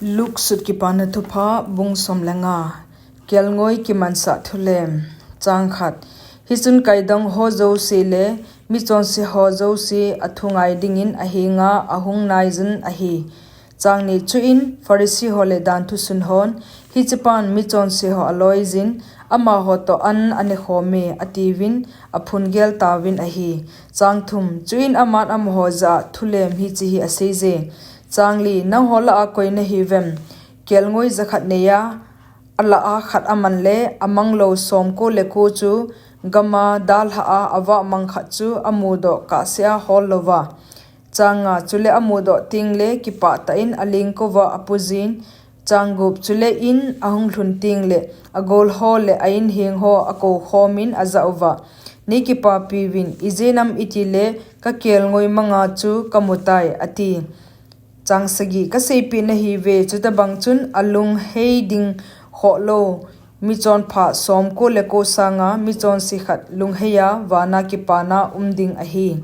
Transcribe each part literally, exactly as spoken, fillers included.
Luke sut Kipana Thupha, bung som le nga. Kelngoi kimansa thulem. Chang khat. Hichun kaidong ho jouse le michonse ho jouse athu ngai dingin ahenga ahung naijin ahi. Chang ni. Chuin Pharisee ho le danthu sun hon, "Hichepan michonse ho aloijin, amaho toh an anekhome," atiuvin aphun gel tauvin ahi. Chang thum. Chuin aman amaho jah a, "Thulem hiche hi aseije. Chang li. Nangho lah a koi nahiuvem? Kelngoi jakhat neiya, alah a khat aman le amang lou somko le ko chu gama dalha a avahmang khat chu amudoh kahsea hol louva. Chang nga. Chule amudoh tengle kipah tah in alengkouva apujin. Chang gup. Chule in ahung lhun tengle agol ho le a-in heng ho akou khomin ajah uva, 'Nei kipapiuvin, ijeh inem itile kakelngoi manga chu kamutai,' ati. Chang sagi. Kaseipeh nahiuve, chutabang chun alunghei ding khoh lou michonpha somko le ko sanga michonse khat lungheiya vana kipana um ding ahi."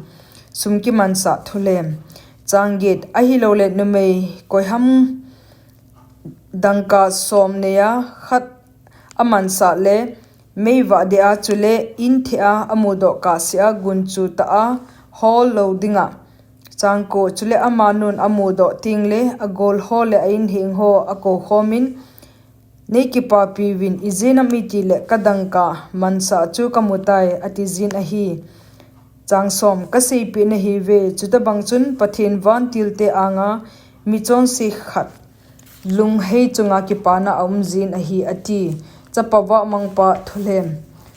Sum kimansa thulem. Chang get. Ahilou le numei koiham dangka som neiya khat amansah le meivah deh a, chule in theh a amudoh kahsea gunchu tah a hol lou dinga. Chang ko. Chule amanun amudoh tengle agol ho le a-in heng ho akou khomin, "Nei kipapiuvin, ijeh inem itile kadangka mansah chu kamutai," atijin ahi. Chang som. Kaseipeh nahiuve, chutabang chun Pathen vantilte anga michonse khat lunghei chunga kipana aumjin ahi, ati. Chapa vahmangpa thulem.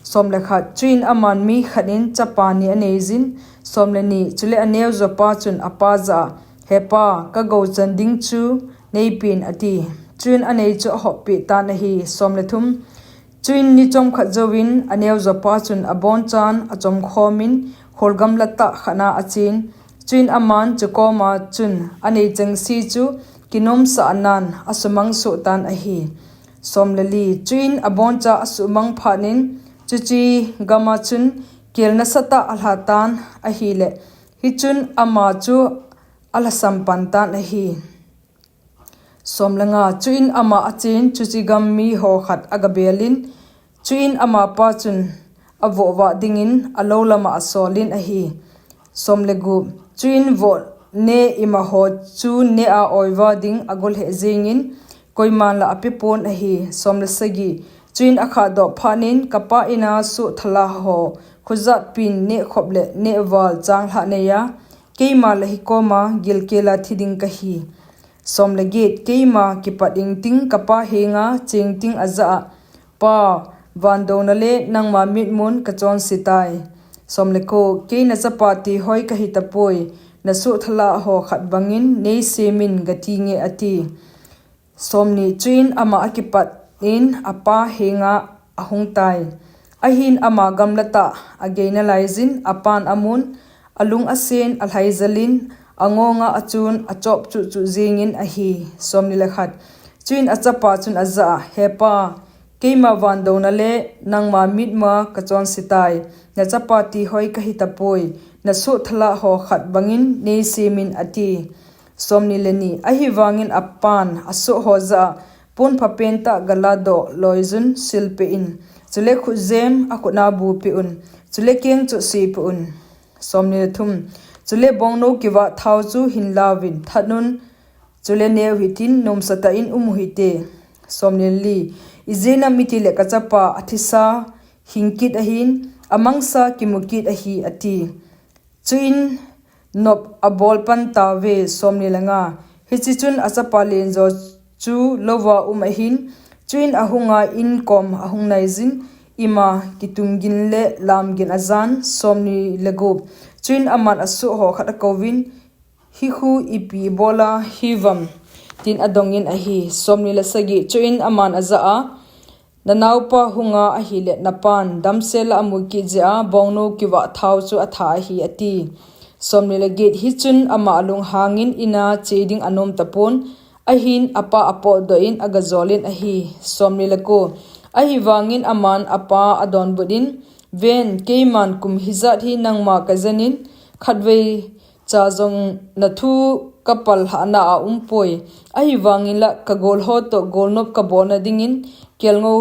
Som le khat. Chuin aman mi khat in chapa ni aneijin. Som le ni. Chule aneo jopa chun apa jah a, "Hepa, kagou chan ding chu neipen," ati. Chuin anei chu ahoppeh tan ahi. Som le thum. Chuin ni chomkhat jouvin aneo jopa chun abonchan achomkhomin khol gamla tah khat a achen. Chuin aman chukoma chun anei chengse chu kinomsahnan asumang soh tan ahi. Som le li. Chuin aboncha asumang phatnin chuche gama chun kel nasatah alha tan ahile, hichun ama chu alhasam pan tan ahi. Som le nga. Chuin ama achen chuche gam miho khat agabelin, chuin amapa chun avohvah dingin alou lama asolin ahi. Som le gup. Chuin voh neh imaho chu neh a oiva ding agolheh jengin, koiman la apepon ahi. Som le sagi. Chuin akhahdoh phatnin, "Kapa ina soh thalah ho khojatpin nehkhop le nehval changlhah neiya, keima la hikoma gilkela thi ding kahi. Som le get. Keima kipat ingting kapa henga chengting ajah a, 'Pa, van douna le nangma mitmun kachonse tai.' Som le ko. Kei nachapa tihoi kahitapoi, nasoh thalah ho khat bangin neisemin," gati nge, ati. Som ni. Chuin ama akipat in apa henga ahung tai. Ahin ama gamla tah agei nalaijin apan amun, alung asen, alhaijalin, angonga achun achop chuhchuh jengin ahi. Som ni le khat. Chuin achapa chun ajah a, "Hepa, keima van douna le nangma mitmua kachonse tai. Nachapa tihoi kahitapoi, nasoh thalah ho khat bangin neisemin," ati. Som ni le ni. Ahivangin apan asoh ho jah a, "Pon phapen tah galadoh loijun silpeh in, chule khutjem akhut a bupeh un, chule keng chu sepeh un." Som ni le thum. "Chule bongnou kivah thao chu hinlauvin thatnun, chule neo hitin nomsatah in um uhite." Som ni le li. "Ijeh inem itile kachapa athisa hingkit ahin, amangsa kimukit ahi," ati. Chuin nop abol pan tauve. Som ni le nga. Hiche chun achapa lenjo chu louva um ahin, chuin ahunga inkom ahung naijin, ima kitunggin le lamgin ajan. Som ni le gup. Chuin aman asoh ho khat akouvin, "Hikhu ipi bola hiuvam?" tin adongin ahi. Som ni le sagi. Chuin aman ajah a, "Nanaopa hunga ahile napan damsel a amukit jeh a bongnou kivah thao chu atha ahi," ati. Som ni le get. Hichun ama alunghangin ina che ding anom tapon, ahin apa apotdoh in agajolin ahi. Som ni le ko. Ahivangin aman apa adonbut in, "Ven, keiman kum hijat hi nangma kajenin, khatvei cha jong nathu kapal lhahna a umpoi. Ahivangin la kagol ho toh golnop kabolna dingin kelngou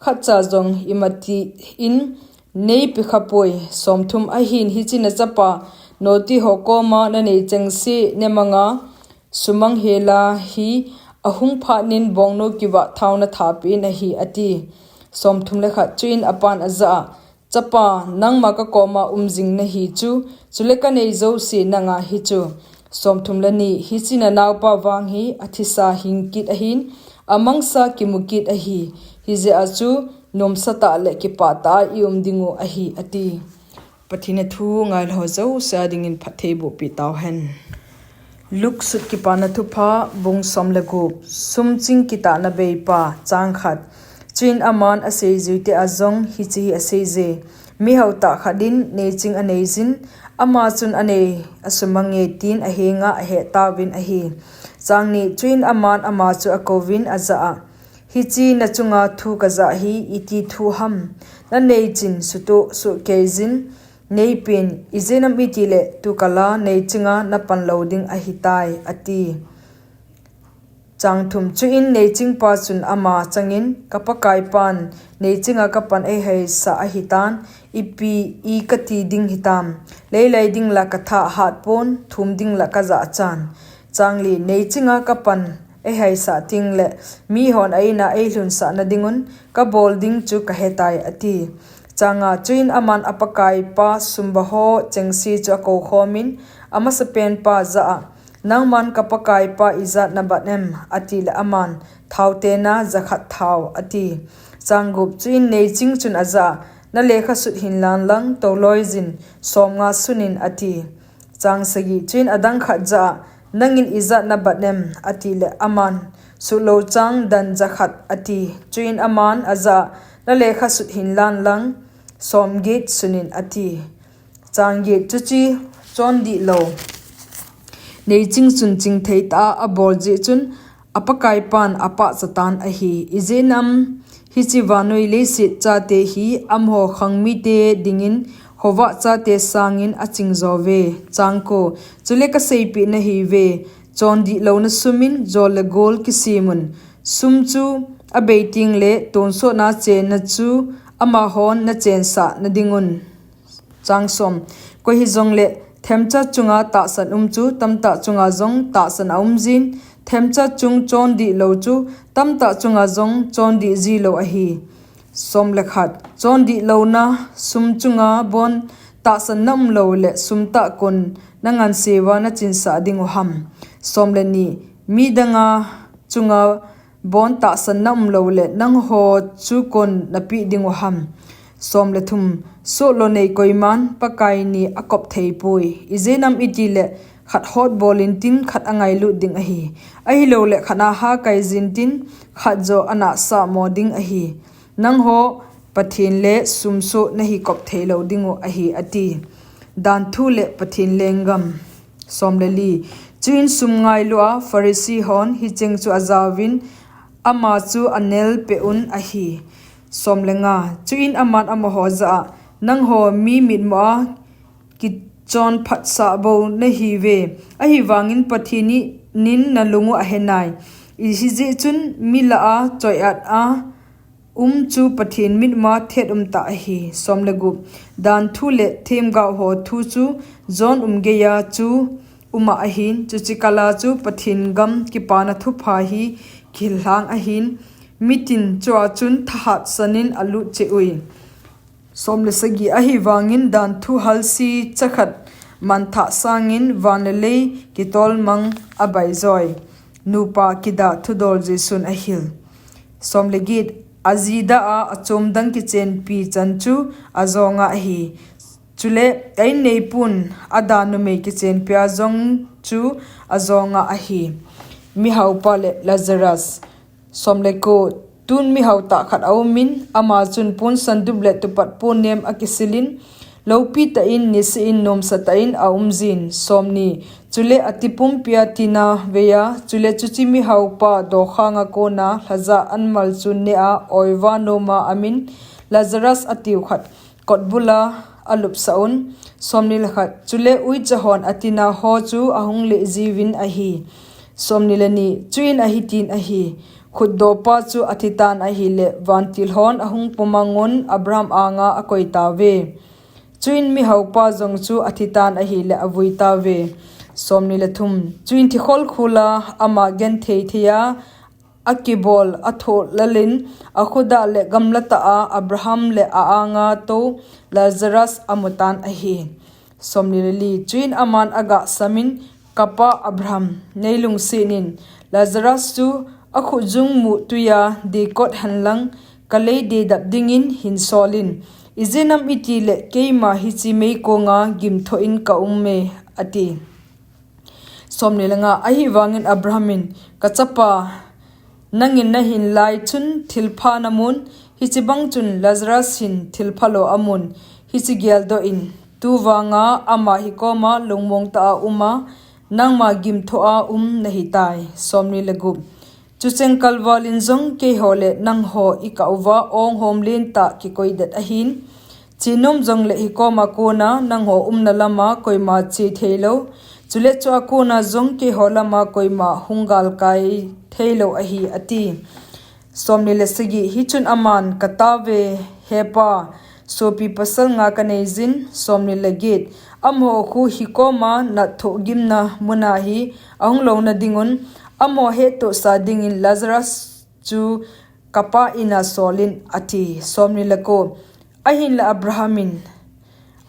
khatcha jong imatin neipe khapoi. Somthum ahin hiche nachapa noti ho koma nanei chengse nemanga sumang hela hi ahung phatnin bongnou kivah thao nathapeh in ahi, ati. Somthum le khat. Chuin apan ajah a, Chapa, nangma kakoma umjing nahi chu, chule kanei jouse nanga hichu. Somthum le ni. Hiche nanaopa vang hi athisa hing kit ahin, amangsa kimu kit ahi. Hijeh a chu nomsatah le kipahtah a ium dingu ahi, ati. Pathen in athu ngailou jouse a dingin phattheiboh peh tauhen. Luke sut Kipana Thupha, bung som le gup. Sum ching kitahna beipa. Chang khat. Chuin aman aseijuite a jong hiche hi aseije, Mihao tah khat in neiching aneijin, ama chun anei asumange tin ahenga ahetauvin ahi. Chang ni. Chuin aman ama chu akouvin ajah a, Hiche nachunga thu kajah hi iti thu ham? Nanei chin sutoh sohkeijin neipen, ijeh inem itile tukal a neichinga napan lou ding ahitai, ati. Chang thum. Chuin neichingpa chun ama changin, Kapakaipan neichinga kapan eihaisah ahitan, ipi i kati ding hitam? Leilai ding la katha ahatpon, thum ding la kajahchan. Chang li. Neichinga kapan eihaisah tengle mihon a-in a eilhunsah nadingun kabol ding chu kahetai, ati. Chang nga. Chuin aman apakaipa sumba ho chengse chu akoukhomin, amasapenpa jah a, Nangman kapakaipa ijat nabat em? Atile aman, Thao tena jakhat thao, ati. Chang gup. Chuin neiching chun ajah a, Nalekha sut hinlan lang touloijin somnga sunin, ati. Chang sagi. Chuin adang khat jah a, Nangin ijat nabat em? Atile aman, Sutlou chang dan jakhat, ati. Chuin aman ajah a, Nalekha sut hinlan lang somget sunin, ati. Chang get. Chuche chondihlou neiching chun chingtheitah a abol jeh chun apakaipan apahchatan ahi. Ijeh inem hiche vannoi leiset chate hi amaho khang mite dingin khovah chate sangin aching jouve. Chang ko. Chule kaseipeh nahiuve, chondihlouna sumin jol le gol kisemun. Sum chu abei tengle tonsotna chenna chu amahon nachensah nadingun. Chang som. Koi hijongle themcha chunga tahsan um chu tamtah chunga jong tahsan aumjin, themcha chung chondihlou chu tamtah chunga jong chondih jilou ahi. Som le khat. Chondihlouna sum chunga bon tahsan naumlou le sum tah kon nanganseuva nachinsah dingu ham? Som le ni. Midanga chunga bon tahsan naumlou le nangho chu kon napeh dingu ham? Som le thum. Sohlo nei koiman Pakai ni akop theipoi. Ijeh inem itile khat hotbol intin khat angailut ding ahi. Ahiloule khat a hakaijin tin khat joh anahsahmo ding ahi. Nangho Pathen le sumsoh nahikop theilou dingu ahi, ati. Danthu le Pathen lenggam. Som le li. Chuin sum ngailu a Pharisee hon hicheng chu ajauvin ama chu anelpeh un ahi. Som le nga. Chuin aman amaho jah a, Nangho mi mitmu a kichonphatsah bou nahiuve, ahivangin Pathen in nalungu ahenai. Hijeh chun mi lah a choiat a um chu Pathen mitmua thet umtah ahi. Som le gup. Danthu le themgaoho thu chu John umgeiya chu uma ahin, chuche kala chu Pathen gam Kipana Thupha hi kihillhang ahin, mitin chua chun thahatsanin alut cheh ui. Som le sagi. Ahivangin danthu halse chakhat manthah sangin van le lei kitolmang abaijoi. Nupa kidah thudol Jesun ahil. Som le get. Ajidah a achom dang kichenpi chan chu ajonga ahi. Chule a-inneipun ada numei kichenpia jong chu ajonga ahi. Mihaopa le Lazarus. Som le ko. Tun mihaotah khat aumin, ama chun ponsandup le tupatpon nem akisilin, loupitah in, niseh in, nomsatah in aumjin. Som ni. Chule atipumpia tina veiya, chule chuche mihaopa dokhanga kona lhajah anmal chu neh a oiva noma amin Lazarus atiu khat kotbula alupsah un. Somni le khat, chule uicha hon atina ho chu ahung leh jiuvin ahi. Somni le ni, chuin ahitin ahi, khutdopa chu athitan ahileh, vantil hon ahung pumangun Abraham anga akoi tauve. Chuin mihaopa jong chu athitan ahileh, avui tauve. Somni le thum, chuin thikhol khula ama genthei thei a, akibol athoh lalin, akhuda le gamla tah a Abraham le a anga tou Lazarus amutan ahi. Somni le li, chuin aman agah samin, Kapa Abraham, neilungsetin, Lazarus chu akhutjung muh tuiya dikot henlang, kalei dedap dingin hin solin. Ijeh inem itile keima hiche meikonga gimthoh in kaume, ati. Somni le nga, ahivangin Abraham in, Kachapa, nangin nahin lai chun thilpha namun, hiche bang chun Lazarus hin thilpha lo amun, hiche geldoh in, tuvanga ama hikoma lungmong tah a uma, nangma gimthoh a um nahitai. Somni le gup, chucheng kalvalin jong keiho le nangho ikah uva onghom lentah kikoi det ahin, chenom jongle hikoma kona nangho umna lama koima che theilou, chule chua kona jong keiho lama koima hung galkai theilou ahi, ati. Somni le sagi, hichun aman, Katauve, hepa, sopi pasal nga kaneijin. Somni le get, amaho khu hikoma natthoh gimna muna hi ahung louna dingun, amaho hettohsa dingin Lazarus chu kapa ina solin, ati. Somni le ko, ahinla Abraham in,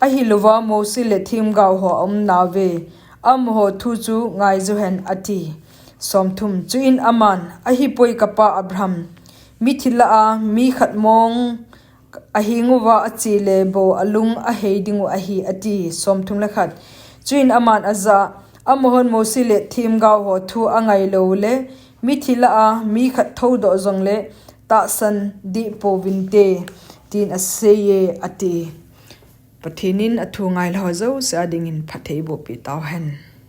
ahilouva Mosi le themgao ho aumnauve, amaho thu chu ngaiju hen, ati. Somthum, chuin aman, Ahipoi kapa Abraham, mithi lah a mi khat mong ahenguva achele bou alung ahei dingu ahi, ati. Somthum le khat, chuin aman ajah a, Amahon Mosi le themgao ho thu angailou le, mithi lah a mi khat thoudoh jongle tahsan deh pouvinte, tin aseiye, ati. Pathen in athu ngailou ho jouse a dingin phatthei boh peh tauhen.